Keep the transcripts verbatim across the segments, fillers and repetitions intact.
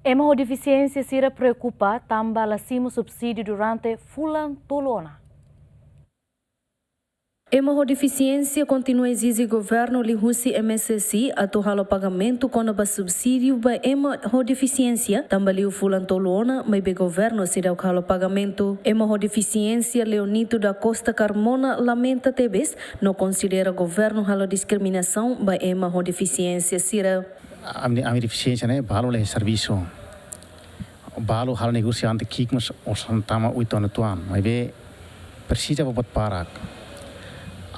Ema ho defisiénsia sira preokupa tanba la simu subsídiu durante fulan tolu ona. Ema ho defisiénsia kontinua ezije governu liuhusi M S S I atu halo pagamentu kona-ba subsídiu ba ema ho defisiénsia, tanba liu fulan tolu ona maibé governu seidauk halo pagamentu. Ema ho defisiénsia Leonito da Costa Carmona lamenta tebes no konsidera governu halo diskriminasaun ba ema ho defisiénsia sira. Ami, ami defisiénsia ne'e balu la iha servisu. Balu halo negosiante ki'ik mós osan tama oito anos tuan. Maibé presiza ba buat barak.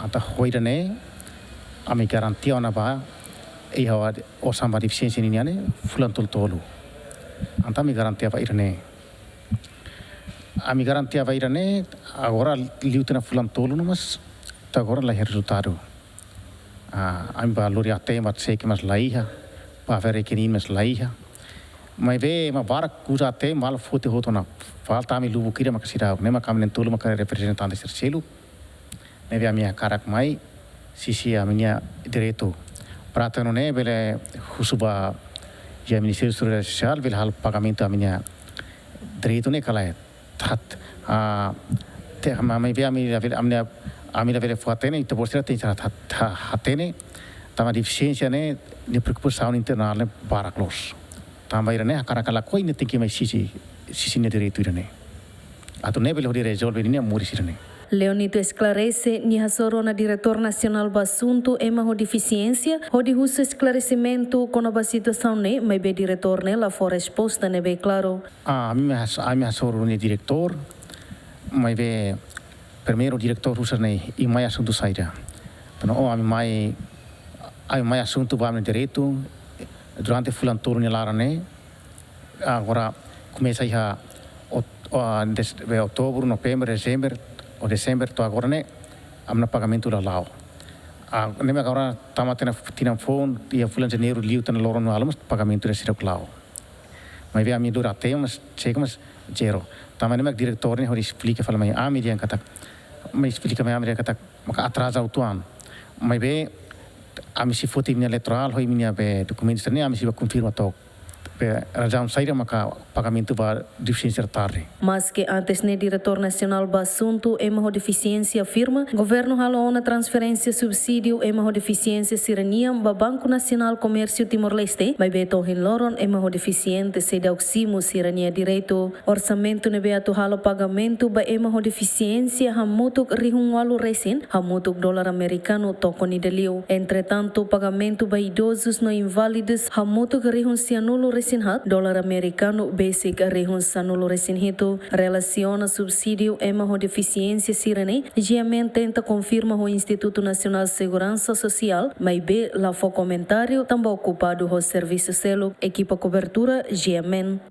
Entaun ho ida-ne'e ami garantia ona ba iha osan ba defisiénsia ninian ne'e fulan tolu-tolu. Entaun ami garantia ba ida-ne'e. Ami garantia ba ida-ne'e, agora liu tiha ona fulan tolu no mós to'o agora la iha rezultadu. Ah, ami bá lori ATM ba xeke mós la iha, bá fere kenin mós la iha. Maibé ema barak uza ATM balu foti hotu ona, falta ami lubuk ida maka seidauk. Ne'e maka ami na'in-tolu maka reprezentante sira seluk. Ne'ebé ami hakarak mai sisi ami-nia direitu. Para atu nune'e bele husu ba iha Ministériu Seguransa Sosiál bele halo pagamentu ami-nia direitu ne'e ka lae. Entaun, ah, te, ma, maibé ami labele, ami, ami labele fó-hatene, ita-boot sira tenke hatene, tanba defisiénsia ne'e, nia preokupasaun internál ne'e barak loos. Tanba ida-ne'e hakarak ka lakohi nia tenke mai sisi, sisi nia direitu ida-ne'e. Atu nune'e bele hodi rezolve ninia moris ida-ne'e. Leonito esklarese, nia hasoru ona Diretór Nasionál ba Asuntu Ema ho Defisiénsia, hodi husu esklaresimentu kona-ba situasaun ne'e, maibé diretór ne'e la fó resposta ne'ebé klaru. Ah, ami has-, ami hasoru nia diretór, maibé primeiru diretór husu ne'e, imi mai asuntu saida. Entaun, oh, ami mai, ami mai asuntu ba ami-nia direitu, durante fulan tolu nia laran ne'e, agora komesa iha ot-, ah, des-, be outubru, novembru, dezembru, ou dezembru, to'o agora ne'e, ami-nia pagamentu la la'o. Ah, ne'e mak agora tama tinan, tinan foun, iha fulan janeiru liu tinan loron no almost pagamentu ne'e seidauk la'o. Maibé ami lori ATM mós, xeke mós zero. Tanba ne'e mak diretór ne'e hodi esplika fali mai ami dehan katak, mai esplika mai ami dehan katak, maka atraza uitoan. Maibé ami sei foti imi-nia eleitorál, ho imi-nia be dokumentu sira-ne'e, ami sei bá konfirma took. Be razaun saida maka pagamentu ba defisiénsia tarde. Maske antes ne'e Diretór Nasionál ba Asuntu Ema ho Defisiénsia afirma, governu halo ona transferénsia subsídiu ema ho defisiénsia sira-nian ba Banku Nasionál Komérsiu Timor-Leste, maibé to'o ohin loron ema ho defisiente seidauk simu sira-nia direitu. Orsamentu ne'ebé atu halo pagamentu ba ema ho defisiénsia hamutuk rihun ualu resin, hamutuk dolar amerikanu tokon ida liu. Entretantu, pagamentu ba idozus no inválidus hamutuk rihun sianulu resin haat, dolar amerikanu besik rihun sanulu resin hitu. Relasiona subsídiu ema ho defisiénsia sira-ne'e, GMN tenta konfirma ho Institutu Nasionál Seguransa Sosiál, maibé la fó komentáriu, tanba okupadu ho servisu seluk. Ekipa kobertura, GMN.